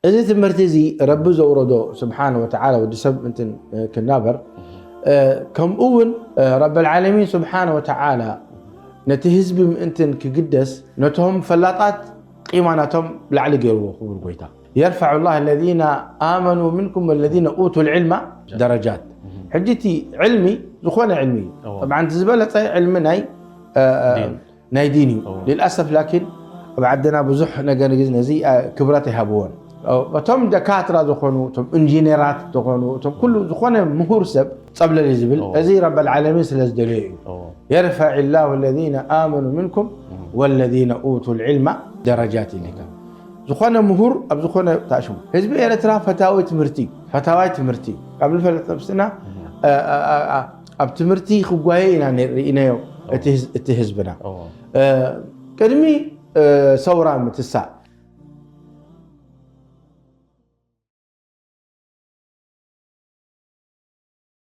እዚ ትምህርቲ እዚ ረቢ ዘውረዶ ስብሓን ወተዓላ ወዲ ሰብ ምእንትን ክናበር ከምኡ እውን ረቢ ልዓለሚን ስብሓን ወተዓላ ነቲ ህዝቢ ምእንትን ክግደስ ነቶም ፈላጣት ቂማ ናቶም ላዕሊ ገይርዎ ክቡር ጎይታ يرفع الله الذين آمنوا منكم والذين أوتوا العلم درجات ሕጂ እቲ ዕልሚ ዝኾነ ዕልሚ እዩ طبعا ዝበለፀ ዕልሚ ናይ ናይ ዲን እዩ للأسف لكن ኣብ ዓድና ብዙሕ ነገር ነዚ ክብረት ኣይሃብዎን እቶም ደካትራ ዝኾኑ እቶም ኢንጂነራት ዝኾኑ እቶም ኩሉ ዝኾነ ምሁር ሰብ ፀብለል ዝብል እዚ ረብ ልዓለሚን ስለ ዝደለዮ እዩ يرفع الله الذين آمنوا منكم والذين أوتوا العلم درجات ኢልካ ዝኾነ ምሁር ኣብ ዝኾነ ታሽሙ ህዝቢ ኤርትራ ፈታዊ ትምህርቲ ፈታዋይ ትምህርቲ ካብ ንፈለጥ ነብስና ኣብ ትምህርቲ ክጓየ ኢና ርኢናዮ እቲ ህዝብና ቅድሚ ሰውራ ምትሳእ